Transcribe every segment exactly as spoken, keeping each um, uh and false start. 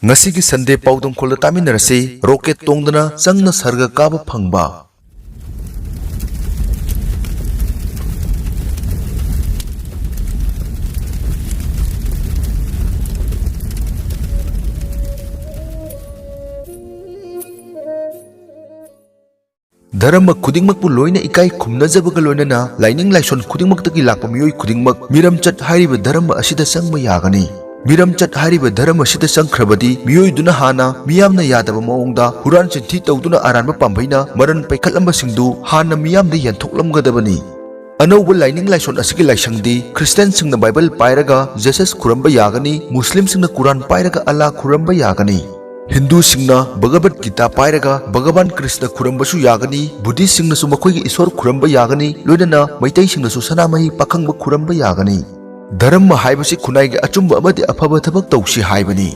ꯉꯁꯤꯒꯤ ꯁꯟꯗꯦ ꯄꯥꯎꯗꯝꯈꯣꯜꯗ ꯇꯥꯃꯤꯟꯅꯔꯁꯤ, ꯔꯣꯀꯦꯠ ꯇꯣꯡꯗꯅ ꯆꯪꯅ ꯁꯔꯒ ꯀꯥꯕ ꯐꯪꯕ꯫ ꯙꯔꯃ ꯈꯨꯗꯤꯡꯃꯛꯄꯨ ꯂꯣꯏꯅ ꯏꯀꯥꯏ ꯈꯨꯝꯅꯖꯕꯒ ꯂꯣꯏꯅꯅ ꯂꯥꯏꯅꯤꯡ ꯂꯥꯏꯁꯣꯟ ꯈꯨꯗꯤꯡꯃꯛꯇꯒꯤ ꯂꯥꯛꯄ ꯃꯤꯑꯣꯏ ꯈꯨꯗꯤꯡꯃꯛ ꯃꯤꯔꯝꯆꯠ ꯍꯥꯏꯔꯤꯕ ꯙꯔꯃ ꯑꯁꯤꯗ ꯆꯪꯕ ꯌꯥꯒꯅꯤ꯫ ꯃꯤꯔꯝꯆꯠ ꯍꯥꯏꯔꯤꯕ ꯙꯔꯃ ꯑꯁꯤꯗ ꯆꯪꯈ꯭ꯔꯕꯗꯤ ꯃꯤꯑꯣꯏꯗꯨꯅ ꯍꯥꯟꯅ ꯃꯤꯌꯥꯝꯅ ꯌꯥꯗꯕ ꯃꯑꯣꯡꯗ ꯍꯨꯔꯥꯟ ꯆꯤꯟꯊꯤ ꯇꯧꯗꯨꯅ ꯑꯔꯥꯟꯕ ꯄꯥꯝꯕꯩꯅ ꯃꯔꯟ ꯄꯩꯈꯠꯂꯝꯕꯁꯤꯡꯗꯨ ꯍꯥꯟꯅ ꯃꯤꯌꯥꯝꯗ ꯌꯦꯟꯊꯣꯛꯂꯝꯒꯗꯕꯅꯤ꯫ ꯑꯅꯧꯕ ꯂꯥꯏꯅꯤꯡ ꯂꯥꯏꯁꯣꯟ ꯑꯁꯤꯒꯤ ꯂꯥꯏꯁꯪꯗꯤ ꯈ꯭ꯔꯤꯁꯇꯤꯌꯥꯟꯁꯤꯡꯅ ꯕꯥꯏꯕꯜ ꯄꯥꯏꯔꯒ ꯖꯦꯁꯁ ꯈꯨꯔꯝꯕ ꯌꯥꯒꯅꯤ, ꯃꯨꯁꯂꯤꯝꯁꯤꯡꯅ ꯀꯨꯔꯥꯟ ꯄꯥꯏꯔꯒ ꯑꯜꯂꯥ ꯈꯨꯔꯝꯕ ꯌꯥꯒꯅꯤ, ꯍꯤꯟꯗꯨꯁꯤꯡꯅ ꯚꯒꯕꯠ ꯒꯤꯇꯥ ꯄꯥꯏꯔꯒ ꯚꯒꯕꯥꯟ ꯀ꯭ꯔꯤꯁꯅ ꯈꯨꯔꯝꯕꯁꯨ ꯌꯥꯒꯅꯤ, ꯕꯨꯙꯤꯁꯁꯤꯡꯅꯁꯨ ꯃꯈꯣꯏꯒꯤ ꯏꯁꯣꯔ ꯈꯨꯔꯝꯕ ꯌꯥꯒꯅꯤ, ꯂꯣꯏꯅꯅ ꯃꯩꯇꯩꯁꯤꯡꯅꯁꯨ ꯁꯅꯥꯃꯍꯤ ꯄꯥꯈꯪꯕ ꯈꯨꯔꯝꯕ ꯌꯥꯒꯅꯤ꯫ ꯙꯔꯃ ꯍꯥꯏꯕꯁꯤ ꯈꯨꯟꯅꯥꯏꯒꯤ ꯑꯆꯨꯝꯕ ꯑꯃꯗꯤ ꯑꯐꯕ ꯊꯕꯛ ꯇꯧꯁꯤ ꯍꯥꯏꯕꯅꯤ꯫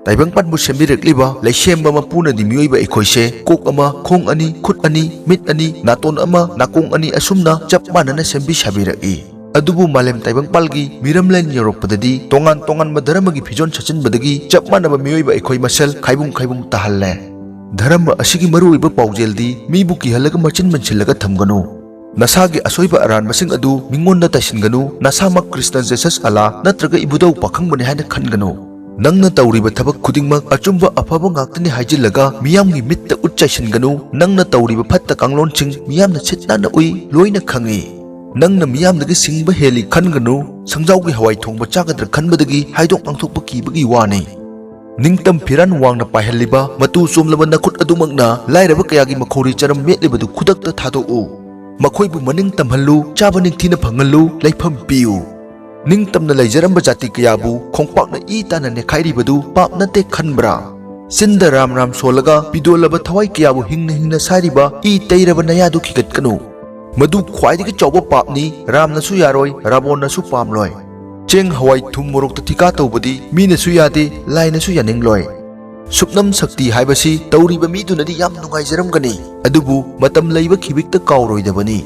ꯇꯥꯏꯕꯪꯄꯥꯟꯕꯨ ꯁꯦꯝꯕꯤꯔꯛꯂꯤꯕ ꯂꯩꯁꯦꯝꯕ ꯃꯄꯨꯅꯗꯤ ꯃꯤꯑꯣꯏꯕ ꯑꯩꯈꯣꯏꯁꯦ ꯀꯣꯛ ꯑꯃ, ꯈꯣꯡ ꯑꯅꯤ, ꯈꯨꯠ ꯑꯅꯤ, ꯃꯤꯠ ꯑꯅꯤ, ꯅꯥꯇꯣꯟ ꯑꯃ, ꯅꯥꯀꯣꯡ ꯑꯅꯤ ꯑꯁꯨꯝꯅ ꯆꯞ ꯃꯥꯟꯅꯅ ꯁꯦꯝꯕꯤ ꯁꯥꯕꯤꯔꯛꯏ꯫ ꯑꯗꯨꯕꯨ ꯃꯥꯂꯦꯝ ꯇꯥꯏꯕꯪꯄꯥꯜꯒꯤ ꯃꯤꯔꯝꯂꯦꯟ ꯌꯧꯔꯛꯄꯗꯗꯤ ꯇꯣꯉꯥꯟ ꯇꯣꯉꯥꯟꯕ ꯙꯔꯃꯒꯤ ꯐꯤꯖꯣꯜ ꯁꯦꯠꯆꯤꯟꯕꯗꯒꯤ ꯆꯞ ꯃꯥꯟꯅꯕ ꯃꯤꯑꯣꯏꯕ ꯑꯩꯈꯣꯏ ꯃꯁꯦꯜ ꯈꯥꯏꯕꯨꯡ ꯈꯥꯏꯕꯨꯡ ꯇꯥꯍꯜꯂꯦ꯫ ꯙꯔꯃ ꯑꯁꯤꯒꯤ ꯃꯔꯨꯑꯣꯏꯕ ꯄꯥꯎꯖꯦꯜꯗꯤ ꯃꯤꯕꯨ ꯀꯤꯍꯜꯂꯒ ꯃꯆꯤꯟ ꯃꯟꯁꯤꯜꯂꯒ ꯊꯝꯒꯅꯨ꯫ ꯅꯁꯥꯒꯤ ꯑꯁꯣꯏꯕ ꯑꯔꯥꯟꯕꯁꯤꯡ ꯑꯗꯨ ꯃꯤꯉꯣꯟꯗ ꯇꯥꯏꯁꯤꯟꯒꯅꯨ꯫ ꯅꯁꯥꯃꯛ ꯀ꯭ꯔꯤꯁꯅ, ꯖꯦꯁꯁ, ꯑꯂꯥ ꯅꯠꯇ꯭ꯔꯒ ꯏꯕꯨꯙꯧ ꯄꯥꯈꯪꯕꯅꯤ ꯍꯥꯏꯅ ꯈꯟꯒꯅꯨ꯫ ꯅꯪꯅ ꯇꯧꯔꯤꯕ ꯊꯕꯛ ꯈꯨꯗꯤꯡꯃꯛ ꯑꯆꯨꯝꯕ ꯑꯐꯕ ꯉꯥꯛꯇꯅꯤ ꯍꯥꯏꯖꯤꯜꯂꯒ ꯃꯤꯌꯥꯝꯒꯤ ꯃꯤꯠꯇ ꯎꯠ ꯆꯥꯏꯁꯤꯟꯒꯅꯨ꯫ ꯅꯪꯅ ꯇꯧꯔꯤꯕ ꯐꯠꯇ ꯀꯥꯡꯂꯣꯟꯁꯤꯡ ꯃꯤꯌꯥꯝꯅ ꯁꯤꯠ ꯅꯥꯟꯅ ꯎꯏ, ꯂꯣꯏꯅ ꯈꯪꯏ꯫ ꯅꯪꯅ ꯃꯤꯌꯥꯝꯗꯒꯤ ꯁꯤꯡꯕ ꯍꯦꯜꯂꯤ ꯈꯟꯒꯅꯨ꯫ ꯁꯪꯖꯥꯎꯒꯤ ꯍꯋꯥꯏ ꯊꯣꯡꯕ ꯆꯥꯒꯗ꯭ꯔꯥ ꯈꯟꯕꯗꯒꯤ ꯍꯥꯏꯗꯣꯛ ꯉꯥꯡꯊꯣꯛꯄ ꯀꯤꯕꯒꯤ ꯋꯥꯅꯤ꯫ ꯅꯤꯡꯇꯝ ꯐꯤꯔꯥꯟ ꯋꯥꯡꯅ ꯄꯥꯏꯍꯜꯂꯤꯕ, ꯃꯇꯨ ꯆꯣꯝꯂꯕ ꯅꯈꯨꯠ ꯑꯗꯨꯃꯛꯅ ꯂꯥꯏꯔꯕ ꯀꯌꯥꯒꯤ ꯃꯈꯧꯔꯤ ꯆꯔꯝ ꯃꯦꯠꯂꯤꯕꯗꯨ ꯈꯨꯗꯛꯇ ꯊꯥꯗꯣꯛꯎ꯫ ꯃꯈꯣꯏꯕꯨ ꯃꯅꯤꯡ ꯇꯝꯍꯜꯂꯨ, ꯆꯥꯕ ꯅꯤꯡꯊꯤꯅ ꯐꯪꯍꯜꯂꯨ, ꯂꯩꯐꯝ ꯄꯤꯌꯨ꯫ ꯅꯤꯡꯇꯝꯅ ꯂꯩꯖꯔꯝꯕ ꯖꯥꯇꯤ ꯀꯌꯥꯕꯨ ꯈꯣꯡꯄꯥꯛꯅ ꯏ ꯇꯥꯅ ꯅꯦꯠꯈꯥꯏꯔꯤꯕꯗꯨ ꯄꯥꯞ ꯅꯠꯇꯦ ꯈꯟꯕ꯭ꯔꯥ? ꯆꯤꯟꯗ ꯔꯥꯝ ꯔꯥꯝ ꯁꯣꯜꯂꯒ ꯄꯤꯗꯣꯜꯂꯕ ꯊꯋꯥꯏ ꯀꯌꯥꯕꯨ ꯍꯤꯡꯅ ꯍꯤꯡꯅ ꯁꯥꯏꯔꯤꯕ ꯏ ꯇꯩꯔꯕ ꯅꯌꯥꯗꯨ ꯈꯤꯒꯠꯀꯅꯨ꯫ ꯃꯗꯨ ꯈ꯭ꯋꯥꯏꯗꯒꯤ ꯆꯥꯎꯕ ꯄꯥꯞꯅꯤ, ꯔꯥꯝꯅꯁꯨ ꯌꯥꯔꯣꯏ, ꯔꯥꯕꯣꯟꯅꯁꯨ ꯄꯥꯝꯂꯣꯏ꯫ ꯆꯦꯡ ꯍꯋꯥꯏ ꯊꯨꯝ ꯃꯣꯔꯣꯛꯇ ꯊꯤꯀꯥ ꯇꯧꯕꯗꯤ ꯃꯤꯅꯁꯨ ꯌꯥꯗꯦ, ꯂꯥꯏꯅꯁꯨ ꯌꯥꯅꯤꯡꯂꯣꯏ꯫ ꯁꯨꯞꯅꯝ ꯁꯛꯇꯤ ꯍꯥꯏꯕꯁꯤ ꯇꯧꯔꯤꯕ ꯃꯤꯗꯨꯅꯗꯤ ꯌꯥꯝ ꯅꯨꯡꯉꯥꯏꯖꯔꯝꯒꯅꯤ, ꯑꯗꯨꯕꯨ ꯃꯇꯝ ꯂꯩꯕ ꯈꯤꯕꯤꯛꯇ ꯀꯥꯎꯔꯣꯏꯗꯕꯅꯤ꯫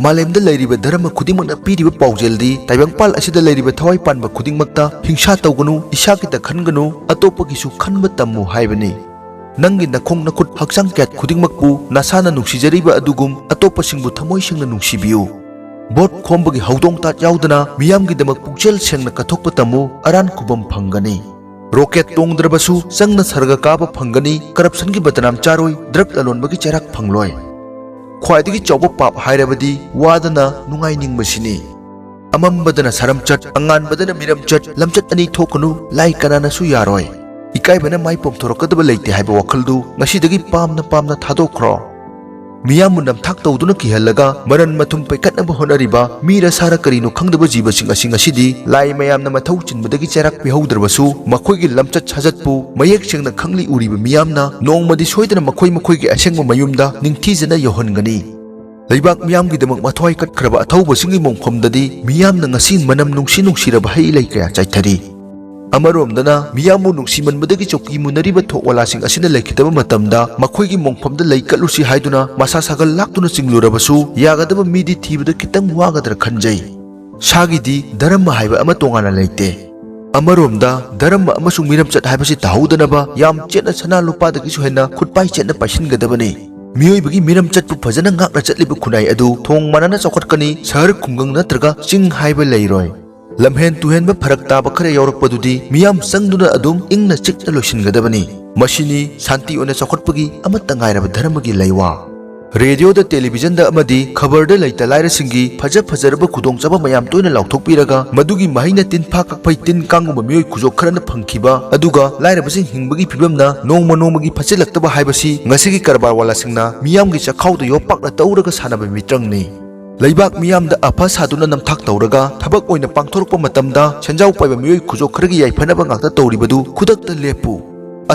ꯃꯥꯂꯦꯝꯗ ꯂꯩꯔꯤꯕ ꯙꯔꯃ ꯈꯨꯗꯤꯡꯃꯛꯅ ꯄꯤꯔꯤꯕ ꯄꯥꯎꯖꯦꯜꯗꯤ ꯇꯥꯏꯕꯪꯄꯥꯜ ꯑꯁꯤꯗ ꯂꯩꯔꯤꯕ ꯊꯋꯥꯏ ꯄꯥꯟꯕ ꯈꯨꯗꯤꯡꯃꯛꯇ ꯍꯤꯡꯁꯥ ꯇꯧꯒꯅꯨ, ꯏꯁꯥꯒꯤꯇ ꯈꯟꯒꯅꯨ, ꯑꯇꯣꯞꯄꯒꯤꯁꯨ ꯈꯟꯕ ꯇꯝꯃꯨ ꯍꯥꯏꯕꯅꯤ꯫ ꯅꯪꯒꯤ ꯅꯈꯣꯡ ꯅꯈꯨꯠ ꯍꯛꯆꯥꯡ ꯀꯌꯥꯠ ꯈꯨꯗꯤꯡꯃꯛꯄꯨ ꯅꯁꯥꯅ ꯅꯨꯡꯁꯤꯖꯔꯤꯕ ꯑꯗꯨꯒꯨꯝ ꯑꯇꯣꯞꯄꯁꯤꯡꯕꯨ ꯊꯃꯣꯏ ꯁꯦꯡꯅ ꯅꯨꯡꯁꯤꯕꯤꯌꯨ꯫ ꯚꯣꯠ ꯈꯣꯝꯕꯒꯤ ꯍꯧꯗꯣꯡ ꯇꯥꯠ ꯌꯥꯎꯗꯅ ꯃꯤꯌꯥꯝꯒꯤꯗꯃꯛ ꯄꯨꯛꯆꯦꯜ ꯁꯦꯡꯅ ꯀꯠꯊꯣꯛꯄ ꯇꯝꯃꯨ, ꯑꯔꯥꯟ ꯈꯨꯕꯝ ꯐꯪꯒꯅꯤ꯫ ꯔꯣꯀꯦꯠ ꯇꯣꯡꯗ꯭ꯔꯕꯁꯨ ꯆꯪꯅ ꯁꯔꯒ ꯀꯥꯕ ꯐꯪꯒꯅꯤ, ꯀꯔꯞꯁꯟꯒꯤ ꯕꯗꯅꯥꯝ ꯆꯥꯔꯣꯏ, ꯗ꯭ꯔꯒ ꯂꯂꯣꯟꯕꯒꯤ ꯆꯩꯔꯥꯛ ꯐꯪꯂꯣꯏ꯫ ꯈ꯭ꯋꯥꯏꯗꯒꯤ ꯆꯥꯎꯕ ꯄꯥꯞ ꯍꯥꯏꯔꯕꯗꯤ ꯋꯥꯗꯅ ꯅꯨꯡꯉꯥꯏꯅꯤꯡꯕꯁꯤꯅꯤ꯫ ꯑꯃꯝꯕꯗꯅ ꯁꯔꯝꯆꯠ, ꯑꯉꯥꯟꯕꯗꯅ ꯃꯤꯔꯝꯆꯠ, ꯂꯝꯆꯠ ꯑꯅꯤ ꯊꯣꯛꯀꯅꯨ, ꯂꯥꯏ ꯀꯅꯥꯅꯁꯨ ꯌꯥꯔꯣꯏ꯫ ꯏꯀꯥꯏꯕꯅ ꯃꯥꯏ ꯄꯣꯝꯊꯣꯔꯛꯀꯗꯕ ꯂꯩꯇꯦ ꯍꯥꯏꯕ ꯋꯥꯈꯜꯗꯨ ꯉꯁꯤꯗꯒꯤ ꯄꯥꯝꯅ ꯄꯥꯝꯅ ꯊꯥꯗꯣꯛꯈ꯭ꯔꯣ꯫ ꯃꯤꯌꯥꯝꯕꯨ ꯅꯝꯊꯥꯛ ꯇꯧꯗꯨꯅ ꯀꯤꯍꯜꯂꯒ ꯃꯔꯟ ꯃꯊꯨꯝ ꯄꯩꯈꯠꯅꯕ ꯍꯣꯠꯅꯔꯤꯕ ꯃꯤꯔ ꯁꯥꯔ ꯀꯔꯤꯅꯣ ꯈꯪꯗꯕ ꯖꯤꯕꯁꯤꯡ ꯑꯁꯤ ꯉꯁꯤꯗꯤ ꯂꯥꯏ ꯃꯌꯥꯝꯅ ꯃꯊꯧ ꯆꯤꯟꯕꯗꯒꯤ ꯆꯩꯔꯥꯛ ꯄꯤꯍꯧꯗ꯭ꯔꯕꯁꯨ, ꯃꯈꯣꯏꯒꯤ ꯂꯝꯆꯠ ꯁꯥꯖꯠꯄꯨ ꯃꯌꯦꯛ ꯁꯦꯡꯅ ꯈꯪꯂꯤ ꯎꯔꯤꯕ ꯃꯤꯌꯥꯝꯅ ꯅꯣꯡꯃꯗꯤ ꯁꯣꯏꯗꯅ ꯃꯈꯣꯏ ꯃꯈꯣꯏꯒꯤ ꯑꯁꯦꯡꯕ ꯃꯌꯨꯝꯗ ꯅꯤꯡꯊꯤꯖꯅ ꯌꯧꯍꯟꯒꯅꯤ꯫ ꯂꯩꯕꯥꯛ ꯃꯤꯌꯥꯝꯒꯤꯗꯃꯛ ꯃꯊ꯭ꯋꯥꯏ ꯀꯠꯈ꯭ꯔꯕ ꯑꯊꯧꯕꯁꯤꯡꯒꯤ ꯃꯣꯡꯐꯝꯗꯗꯤ ꯃꯤꯌꯥꯝꯅ ꯉꯁꯤ ꯃꯅꯝ ꯅꯨꯡꯁꯤ ꯅꯨꯡꯁꯤꯔꯕ ꯍꯩ ꯂꯩ ꯀꯌꯥ ꯆꯥꯏꯊꯔꯤ꯫ ꯑꯃꯔꯣꯝꯗꯅ ꯃꯤꯌꯥꯝꯕꯨ ꯅꯨꯡꯁꯤꯃꯟꯕꯗꯒꯤ ꯆꯧꯀꯤ ꯃꯨꯟꯅꯔꯤꯕ ꯊꯣꯛ ꯋꯥꯂꯥꯁꯤꯡ ꯑꯁꯤꯅ ꯂꯩꯈꯤꯗꯕ ꯃꯇꯝꯗ ꯃꯈꯣꯏꯒꯤ ꯃꯣꯡꯐꯝꯗ ꯂꯩ ꯀꯠꯂꯨꯁꯤ ꯍꯥꯏꯗꯨꯅ ꯃꯁꯥ ꯁꯥꯒꯜ ꯂꯥꯛꯇꯨꯅ ꯆꯤꯡꯂꯨꯔꯕꯁꯨ ꯌꯥꯒꯗꯕ ꯃꯤꯗꯤ ꯊꯤꯕꯗ ꯈꯤꯇꯪ ꯋꯥꯒꯗ꯭ꯔꯥ ꯈꯟꯖꯩ꯫ ꯁꯥꯒꯤꯗꯤ ꯙꯔꯃ ꯍꯥꯏꯕ ꯑꯃ ꯇꯣꯉꯥꯟꯅ ꯂꯩꯇꯦ꯫ ꯑꯃꯔꯣꯝꯗ ꯙꯔꯃ ꯑꯃꯁꯨꯡ ꯃꯤꯔꯝꯆꯠ ꯍꯥꯏꯕꯁꯤ ꯇꯥꯍꯧꯗꯅꯕ ꯌꯥꯝ ꯆꯦꯠꯅ ꯁꯅꯥ ꯂꯨꯄꯥꯗꯒꯤꯁꯨ ꯍꯦꯟꯅ ꯈꯨꯠꯄꯥꯏ ꯆꯦꯠꯅ ꯄꯥꯏꯁꯤꯟꯒꯗꯕꯅꯤ꯫ ꯃꯤꯑꯣꯏꯕꯒꯤ ꯃꯤꯔꯝꯆꯠꯄꯨ ꯐꯖꯅ ꯉꯥꯛꯅ ꯆꯠꯂꯤꯕ ꯈꯨꯟꯅꯥꯏ ꯑꯗꯨ ꯊꯣꯡ ꯃꯥꯟꯅꯅ ꯆꯥꯎꯈꯠꯀꯅꯤ, ꯁꯍꯔ ꯈꯨꯡꯒꯪ ꯅꯠꯇ꯭ꯔꯒ ꯆꯤꯡ ꯍꯥꯏꯕ ꯂꯩꯔꯣꯏ꯫ ꯂꯝꯍꯦꯟ ꯇꯨꯍꯦꯟꯕ ꯐꯔꯛ ꯇꯥꯕ ꯈꯔ ꯌꯥꯎꯔꯛꯄꯗꯨꯗꯤ ꯃꯤꯌꯥꯝ ꯆꯪꯗꯨꯅ ꯑꯗꯨꯝ ꯏꯪꯅ ꯆꯤꯛꯅ ꯂꯣꯏꯁꯤꯟꯒꯗꯕꯅꯤ꯫ ꯃꯁꯤꯅꯤ ꯁꯥꯟꯇꯤ ꯑꯣꯏꯅ ꯆꯥꯎꯈꯠꯄꯒꯤ ꯑꯃꯠꯇ ꯉꯥꯏꯔꯕ ꯙꯔꯃꯒꯤ ꯂꯩꯋꯥ꯫ ꯔꯦꯗꯤꯑꯣꯗ, ꯇꯦꯂꯤꯚꯤꯖꯟꯗ ꯑꯃꯗꯤ ꯈꯕꯔꯗ ꯂꯩꯇ ꯂꯥꯏꯔꯁꯤꯡꯒꯤ ꯐꯖ ꯐꯖꯔꯕ ꯈꯨꯗꯣꯡꯆꯥꯕ ꯃꯌꯥꯝ ꯇꯣꯏꯅ ꯂꯥꯎꯊꯣꯛꯄꯤꯔꯒ ꯃꯗꯨꯒꯤ ꯃꯍꯩꯅ ꯇꯤꯟꯐꯥ ꯀꯛꯐꯩ ꯇꯤꯟ ꯀꯥꯡꯒꯨꯝꯕ ꯃꯤꯑꯣꯏ ꯈꯨꯖꯣꯛ ꯈꯔꯅ ꯐꯪꯈꯤꯕ, ꯑꯗꯨꯒ ꯂꯥꯏꯔꯕꯁꯤꯡ ꯍꯤꯡꯕꯒꯤ ꯐꯤꯕꯝꯅ ꯅꯣꯡꯃ ꯅꯣꯡꯃꯒꯤ ꯐꯠꯆꯤꯜꯂꯛꯇꯕ ꯍꯥꯏꯕꯁꯤ ꯉꯁꯤꯒꯤ ꯀꯔꯕꯥꯔ ꯋꯥꯂꯥꯁꯤꯡꯅ ꯃꯤꯌꯥꯝꯒꯤ ꯆꯈꯥꯎꯗ ꯌꯣꯄꯥꯛꯅ ꯇꯧꯔꯒ ꯁꯥꯟꯅꯕ ꯃꯤꯇ꯭ꯔꯪꯅꯤ꯫ ꯂꯩꯕꯥꯛ ꯃꯤꯌꯥꯝꯗ ꯑꯐ ꯁꯥꯗꯨꯅ ꯅꯝꯊꯥꯛ ꯇꯧꯔꯒ ꯊꯕꯛ ꯑꯣꯏꯅ ꯄꯥꯡꯊꯣꯔꯛꯄ ꯃꯇꯝꯗ ꯁꯦꯟꯖꯥꯎ ꯄꯥꯏꯕ ꯃꯤꯑꯣꯏ ꯈꯨꯖꯣꯛ ꯈꯔꯒꯤ ꯌꯥꯏꯐꯅꯕ ꯉꯥꯛꯇ ꯇꯧꯔꯤꯕꯗꯨ ꯈꯨꯗꯛꯇ ꯂꯦꯞꯄꯨ꯫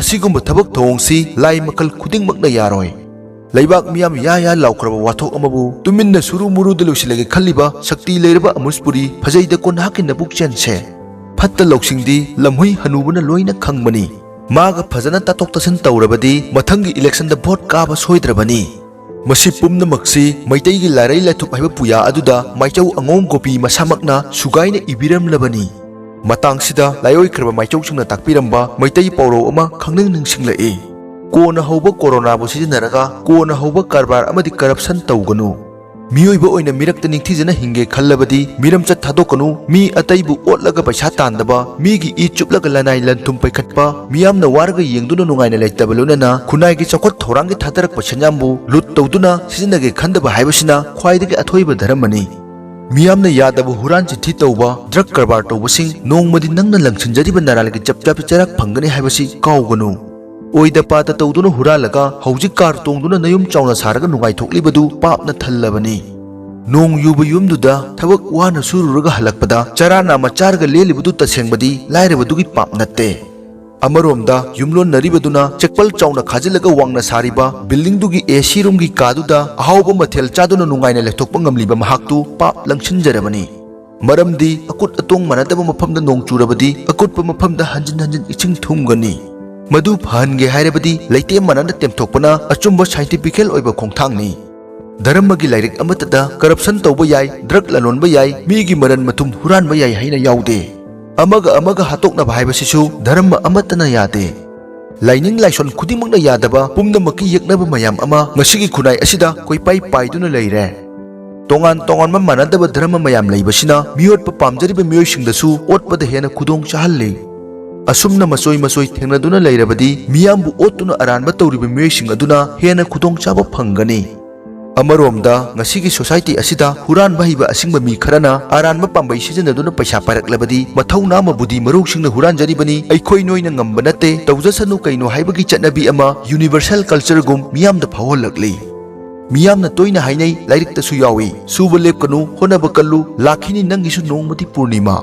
ꯑꯁꯤꯒꯨꯝꯕ ꯊꯕꯛ ꯊꯧꯑꯣꯡꯁꯤ ꯂꯥꯏ ꯃꯈꯜ ꯈꯨꯗꯤꯡꯃꯛꯅ ꯌꯥꯔꯣꯏ꯫ ꯂꯩꯕꯥꯛ ꯃꯤꯌꯥꯝ ꯌꯥ ꯌꯥ ꯂꯥꯎꯈ꯭ꯔꯕ ꯋꯥꯊꯣꯛ ꯑꯃꯕꯨ ꯇꯨꯃꯤꯟꯅ ꯁꯨꯔꯨ ꯃꯨꯔꯨꯗ ꯂꯣꯏꯁꯤꯜꯂꯒꯦ ꯈꯜꯂꯤꯕ ꯁꯛꯇꯤ ꯂꯩꯔꯕ ꯑꯃꯨꯁꯄꯨꯔꯤ ꯐꯖꯩꯗ ꯀꯣꯟ ꯍꯥꯛꯀꯤ ꯅꯕꯨꯛ ꯆꯦꯟꯁꯦ꯫ ꯐꯠꯇ ꯂꯧꯁꯤꯡꯗꯤ ꯂꯝꯍꯨꯏ ꯍꯅꯨꯕꯅ ꯂꯣꯏꯅ ꯈꯪꯕꯅꯤ꯫ ꯃꯥꯒ ꯐꯖꯅ ꯇꯥꯊꯣꯛ ꯇꯥꯁꯤꯟ ꯇꯧꯔꯕꯗꯤ ꯃꯊꯪꯒꯤ ꯏꯂꯦꯛꯁꯟꯗ ꯚꯣꯠ ꯀꯥꯕ ꯁꯣꯏꯗ꯭ꯔꯕꯅꯤ꯫ ꯃꯁꯤ ꯄꯨꯝꯅꯃꯛꯁꯤ ꯃꯩꯇꯩꯒꯤ ꯂꯥꯏꯔꯩ ꯂꯥꯏꯊꯨꯞ ꯍꯥꯏꯕ ꯄꯨꯌꯥ ꯑꯗꯨꯗ ꯃꯥꯏꯆꯧ ꯑꯉꯧ ꯒꯣꯄꯤ ꯃꯁꯥꯃꯛꯅ ꯁꯨꯒꯥꯏꯅ ꯏꯕꯤꯔꯝꯂꯕꯅꯤ꯫ ꯃꯇꯥꯡꯁꯤꯗ ꯂꯥꯏꯑꯣꯏꯈ꯭ꯔꯕ ꯃꯥꯏꯆꯧꯁꯤꯡꯅ ꯇꯥꯛꯄꯤꯔꯝꯕ ꯃꯩꯇꯩ ꯄꯥꯎꯔꯧ ꯑꯃ ꯈꯪꯅꯤꯡ ꯅꯤꯡꯁꯤꯡꯂꯛꯏ꯫ "ꯀꯣꯟꯅ ꯍꯧꯕ ꯀꯣꯔꯣꯅꯥꯕꯨ ꯁꯤꯖꯤꯟꯅꯔꯒ ꯀꯣꯟꯅ ꯍꯧꯕ ꯀꯔꯕꯥꯔ ꯑꯃꯗꯤ ꯀꯔꯞꯁꯟ ꯇꯧꯒꯅꯨ꯫ ꯃꯤꯑꯣꯏꯕ ꯑꯣꯏꯅ ꯃꯤꯔꯛꯇ ꯅꯤꯡꯊꯤꯖꯅ ꯍꯤꯡꯒꯦ ꯈꯜꯂꯕꯗꯤ ꯃꯤꯔꯝꯆꯠ ꯊꯥꯗꯣꯛꯀꯅꯨ꯫ ꯃꯤ ꯑꯇꯩꯕꯨ ꯑꯣꯠꯂꯒ ꯄꯩꯁꯥ ꯇꯥꯟꯗꯕ, ꯃꯤꯒꯤ ꯏ ꯆꯨꯞꯂꯒ ꯂꯅꯥꯏ ꯂꯟ ꯊꯨꯝ ꯄꯩꯈꯠꯄ, ꯃꯤꯌꯥꯝꯅ ꯋꯥꯔꯒ ꯌꯦꯡꯗꯨꯅ ꯅꯨꯡꯉꯥꯏꯅ ꯂꯩꯇꯕ, ꯂꯣꯏꯅꯅ ꯈꯨꯟꯅꯥꯏꯒꯤ ꯆꯥꯎꯈꯠ ꯊꯧꯔꯥꯡꯒꯤ ꯊꯥꯗꯔꯛꯄ ꯁꯦꯟꯌꯥꯝꯕꯨ ꯂꯨꯠ ꯇꯧꯗꯨꯅ ꯁꯤꯖꯤꯟꯅꯒꯦ ꯈꯟꯗꯕ ꯍꯥꯏꯕꯁꯤꯅ ꯈ꯭ꯋꯥꯏꯗꯒꯤ ꯑꯊꯣꯏꯕ ꯙꯔꯃꯅꯤ꯫ ꯃꯤꯌꯥꯝꯅ ꯌꯥꯗꯕ ꯍꯨꯔꯥꯟ ꯆꯤꯟꯊꯤ ꯇꯧꯕ, ꯗ꯭ꯔꯒ ꯀꯔꯕꯥꯔ ꯇꯧꯕꯁꯤꯡ ꯅꯣꯡꯃꯗꯤ ꯅꯪꯅ ꯂꯪꯁꯤꯟꯖꯔꯤꯕ ꯅꯔꯥꯜꯒꯤ ꯆꯞ ꯆꯥꯕꯤ ꯆꯩꯔꯥꯛ ꯐꯪꯒꯅꯤ ꯍꯥꯏꯕꯁꯤ ꯀꯥꯎꯒꯅꯨ꯫ ꯑꯣꯏꯗ ꯄꯥꯗ ꯇꯧꯗꯨꯅ ꯍꯨꯔꯥꯜꯂꯒ ꯍꯧꯖꯤꯛ ꯀꯥꯔ ꯇꯣꯡꯗꯨꯅ ꯅꯌꯨꯝ ꯆꯥꯎꯅ ꯁꯥꯔꯒ ꯅꯨꯡꯉꯥꯏꯊꯣꯛꯂꯤꯕꯗꯨ ꯄꯥꯞꯅ ꯊꯜꯂꯕꯅꯤ꯫ ꯅꯣꯡ ꯌꯨꯕ ꯌꯨꯝꯗꯨꯗ ꯊꯕꯛ ꯋꯥꯅ ꯁꯨꯔꯨꯔꯒ ꯍꯜꯂꯛꯄꯗ ꯆꯔꯥ ꯅꯥꯝꯃ ꯆꯥꯔꯒ ꯂꯦꯜꯂꯤꯕꯗꯨ ꯇꯁꯦꯡꯕꯗꯤ ꯂꯥꯏꯔꯕꯗꯨꯒꯤ ꯄꯥꯞ ꯅꯠꯇꯦ꯫ ꯑꯃꯔꯣꯝꯗ ꯌꯨꯝꯂꯣꯟꯅꯔꯤꯕꯗꯨꯅ ꯆꯦꯛꯄꯜ ꯆꯥꯎꯅ ꯈꯥꯖꯤꯜꯂꯒ ꯋꯥꯡꯅ ꯁꯥꯔꯤꯕ ꯕꯤꯜꯗꯤꯡꯗꯨꯒꯤ ꯑꯦ ꯁꯤ ꯔꯨꯝꯒꯤ ꯀꯥꯗꯨꯗ ꯑꯍꯥꯎꯕ ꯃꯊꯦꯜ ꯆꯥꯗꯨꯅ ꯅꯨꯡꯉꯥꯏꯅ ꯂꯩꯊꯣꯛꯄ ꯉꯝꯂꯤꯕ ꯃꯍꯥꯛꯇꯨ ꯄꯥꯞ ꯂꯪꯁꯤꯟꯖꯔꯕꯅꯤ꯫ ꯃꯔꯝꯗꯤ ꯑꯀꯨꯠ ꯑꯇꯣꯡ ꯃꯥꯟꯅꯗꯕ ꯃꯐꯝꯗ ꯅꯣꯡ ꯆꯨꯔꯕꯗꯤ ꯑꯀꯨꯠꯄ ꯃꯐꯝꯗ ꯍꯟꯖꯤꯟ ꯍꯟꯖꯤꯟ ꯏꯁꯤꯡ ꯊꯨꯝꯒꯅꯤ꯫ ꯃꯗꯨ ꯐꯍꯟꯒꯦ ꯍꯥꯏꯔꯕꯗꯤ ꯂꯩꯇꯦꯝ ꯃꯥꯟꯅꯅ ꯇꯦꯝꯊꯣꯛꯄꯅ ꯑꯆꯨꯝꯕ ꯁꯥꯏꯟꯇꯤꯐꯤꯀꯦꯜ ꯑꯣꯏꯕ ꯈꯣꯡꯊꯥꯡꯅꯤ꯫ ꯙꯔꯃꯒꯤ ꯂꯥꯏꯔꯤꯛ ꯑꯃꯠꯇꯗ ꯀꯔꯞꯁꯟ ꯇꯧꯕ ꯌꯥꯏ, ꯗ꯭ꯔꯒ ꯂꯂꯣꯟꯕ ꯌꯥꯏ, ꯃꯤꯒꯤ ꯃꯔꯟ ꯃꯊꯨꯝ ꯍꯨꯔꯥꯟꯕ ꯌꯥꯏ ꯍꯥꯏꯅ ꯌꯥꯎꯗꯦ꯫ ꯑꯃꯒ ꯑꯃꯒ ꯍꯥꯠꯇꯣꯛꯅꯕ ꯍꯥꯏꯕꯁꯤꯁꯨ ꯙꯔꯃ ꯑꯃꯠꯇꯅ ꯌꯥꯗꯦ꯫ ꯂꯥꯏꯅꯤꯡ ꯂꯥꯏꯁꯣꯟ ꯈꯨꯗꯤꯡꯃꯛꯅ ꯌꯥꯗꯕ ꯄꯨꯝꯅꯃꯛꯀꯤ ꯌꯦꯛꯅꯕ ꯃꯌꯥꯝ ꯑꯃ ꯉꯁꯤꯒꯤ ꯈꯨꯟꯅꯥꯏ ꯑꯁꯤꯗ ꯀꯣꯏꯄꯥꯏ ꯄꯥꯏꯗꯨꯅ ꯂꯩꯔꯦ꯫ ꯇꯣꯉꯥꯟ ꯇꯣꯉꯥꯟꯕ ꯃꯥꯟꯅꯗꯕ ꯙꯔꯃ ꯃꯌꯥꯝ ꯂꯩꯕꯁꯤꯅ ꯃꯤꯑꯣꯠꯄ ꯄꯥꯝꯖꯔꯤꯕ ꯃꯤꯑꯣꯏꯁꯤꯡꯗꯁꯨ ꯑꯣꯠꯄꯗ ꯍꯦꯟꯅ ꯈꯨꯗꯣꯡ ꯆꯥꯍꯜꯂꯤ꯫ ꯑꯁꯨꯝꯅ ꯃꯆꯣꯏ ꯃꯆꯣꯏ ꯊꯦꯡꯅꯗꯨꯅ ꯂꯩꯔꯕꯗꯤ ꯃꯤꯌꯥꯝꯕꯨ ꯑꯣꯠꯇꯨꯅ ꯑꯔꯥꯟꯕ ꯇꯧꯔꯤꯕ ꯃꯤꯑꯣꯏꯁꯤꯡ ꯑꯗꯨꯅ ꯍꯦꯟꯅ ꯈꯨꯗꯣꯡꯆꯥꯕ ꯐꯪꯒꯅꯤ꯫ ꯑꯃꯔꯣꯝꯗ ꯉꯁꯤꯒꯤ ꯁꯣꯁꯥꯏꯇꯤ ꯑꯁꯤꯗ ꯍꯨꯔꯥꯟꯕ ꯍꯩꯕ ꯑꯁꯤꯡꯕ ꯃꯤ ꯈꯔꯅ ꯑꯔꯥꯟꯕ ꯄꯥꯝꯕꯩ ꯁꯤꯖꯤꯟꯅꯗꯨꯅ ꯄꯩꯁꯥ ꯄꯥꯏꯔꯛꯂꯕꯗꯤ ꯃꯊꯧꯅꯥ ꯑꯃ ꯕꯨꯙꯤ ꯃꯔꯧꯁꯤꯡꯅ ꯍꯨꯔꯥꯟꯖꯔꯤꯕꯅꯤ, ꯑꯩꯈꯣꯏ ꯅꯣꯏꯅ ꯉꯝꯕ ꯅꯠꯇꯦ, ꯇꯧꯖꯁꯅꯨ ꯀꯩꯅꯣ ꯍꯥꯏꯕꯒꯤ ꯆꯠꯅꯕꯤ ꯑꯃ ꯌꯨꯅꯤꯚꯔꯁꯦꯜ ꯀꯜꯆꯔꯒꯨꯝ ꯃꯤꯌꯥꯝꯗ ꯐꯥꯎꯍꯜꯂꯛꯂꯤ꯫ ꯃꯤꯌꯥꯝꯅ ꯇꯣꯏꯅ ꯍꯥꯏꯅꯩ, ꯂꯥꯏꯔꯤꯛꯇꯁꯨ ꯌꯥꯎꯏ, "ꯁꯨꯕ ꯂꯦꯞꯀꯅꯨ, ꯍꯣꯠꯅꯕ ꯀꯜꯂꯨ, ꯂꯥꯛꯈꯤꯅꯤ ꯅꯪꯒꯤꯁꯨ ꯅꯣꯡꯃꯗꯤ ꯄꯨꯔꯅꯤꯃꯥ"꯫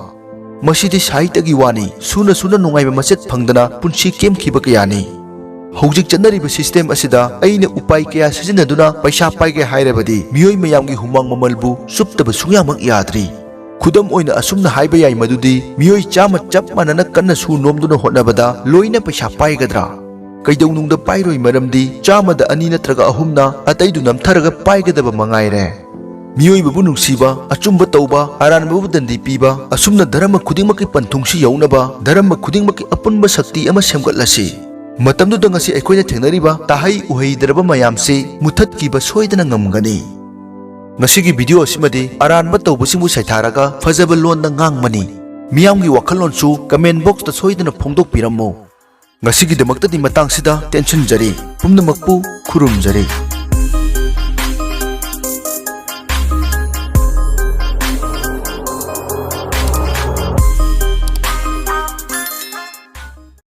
ꯃꯁꯤꯗꯤ ꯁꯥꯍꯤꯇꯒꯤ ꯋꯥꯅꯤ꯫ ꯁꯨꯅ ꯁꯨꯅ ꯅꯨꯡꯉꯥꯏꯕ ꯃꯆꯦꯠ ꯐꯪꯗꯅ ꯄꯨꯟꯁꯤ ꯀꯦꯝꯈꯤꯕ ꯀꯌꯥꯅꯤ꯫ ꯍꯧꯖꯤꯛ ꯆꯠꯅꯔꯤꯕ ꯁꯤꯁꯇꯦꯝ ꯑꯁꯤꯗ ꯑꯩꯅ ꯎꯄꯥꯏ ꯀꯌꯥ ꯁꯤꯖꯤꯟꯅꯗꯨꯅ ꯄꯩꯁꯥ ꯄꯥꯏꯒꯦ ꯍꯥꯏꯔꯕꯗꯤ ꯃꯤꯑꯣꯏ ꯃꯌꯥꯝꯒꯤ ꯍꯨꯃꯥꯡ ꯃꯃꯜꯕꯨ ꯆꯨꯞꯇꯕ ꯁꯨꯡꯌꯥꯃꯛ ꯌꯥꯗ꯭ꯔꯤ꯫ ꯈꯨꯗꯝ ꯑꯣꯏꯅ ꯑꯁꯨꯝꯅ ꯍꯥꯏꯕ ꯌꯥꯏ ꯃꯗꯨꯗꯤ ꯃꯤꯑꯣꯏ ꯆꯥꯝꯃ ꯆꯞ ꯃꯥꯟꯅꯅ ꯀꯟꯅ ꯁꯨ ꯅꯣꯝꯗꯨꯅ ꯍꯣꯠꯅꯕꯗ ꯂꯣꯏꯅ ꯄꯩꯁꯥ ꯄꯥꯏꯒꯗ꯭ꯔꯥ? ꯀꯩꯗꯧꯅꯨꯡꯗ ꯄꯥꯏꯔꯣꯏ, ꯃꯔꯝꯗꯤ ꯆꯥꯝꯃꯗ ꯑꯅꯤ ꯅꯠꯇ꯭ꯔꯒ ꯑꯍꯨꯝꯅ ꯑꯇꯩꯗꯨ ꯅꯝꯊꯔꯒ ꯄꯥꯏꯒꯗꯕ ꯃꯉꯥꯏꯔꯦ꯫ ꯃꯤꯑꯣꯏꯕꯕꯨ ꯅꯨꯡꯁꯤꯕ, ꯑꯆꯨꯝꯕ ꯇꯧꯕ, ꯑꯔꯥꯟꯕꯕꯨ ꯗꯟꯗꯤ ꯄꯤꯕ, ꯑꯁꯨꯝꯅ ꯙꯔꯃ ꯈꯨꯗꯤꯡꯃꯛꯀꯤ ꯄꯟꯊꯨꯡꯁꯤ ꯌꯧꯅꯕ ꯙꯔꯃ ꯈꯨꯗꯤꯡꯃꯛꯀꯤ ꯑꯄꯨꯟꯕ ꯁꯛꯇꯤ ꯑꯃ ꯁꯦꯝꯒꯠꯂꯁꯤ꯫ ꯃꯇꯝꯗꯨꯗ ꯉꯁꯤ ꯑꯩꯈꯣꯏꯅ ꯊꯦꯡꯅꯔꯤꯕ ꯇꯥꯍꯩ ꯎꯍꯩꯗ꯭ꯔꯕ ꯃꯌꯥꯝꯁꯤ ꯃꯨꯊꯠꯈꯤꯕ ꯁꯣꯏꯗꯅ ꯉꯝꯒꯅꯤ꯫ ꯉꯁꯤꯒꯤ ꯚꯤꯗꯤꯑꯣ ꯑꯁꯤꯃꯗꯤ ꯑꯔꯥꯟꯕ ꯇꯧꯕꯁꯤꯡꯕꯨ ꯁꯩꯊꯥꯔꯒ ꯐꯖꯕ ꯂꯣꯟꯗ ꯉꯥꯡꯕꯅꯤ꯫ ꯃꯤꯌꯥꯝꯒꯤ ꯋꯥꯈꯜꯂꯣꯟꯁꯨ ꯀꯃꯦꯟ ꯕꯣꯛꯁꯇ ꯁꯣꯏꯗꯅ ꯐꯣꯡꯗꯣꯛꯄꯤꯔꯝꯃꯨ꯫ ꯉꯁꯤꯒꯤꯗꯃꯛꯇꯗꯤ ꯃꯇꯥꯡꯁꯤꯗ ꯇꯦꯟꯁꯤꯟꯖꯔꯤ꯫ ꯄꯨꯝꯅꯃꯛꯄꯨ ꯈꯨꯔꯨꯝꯖꯔꯤ꯫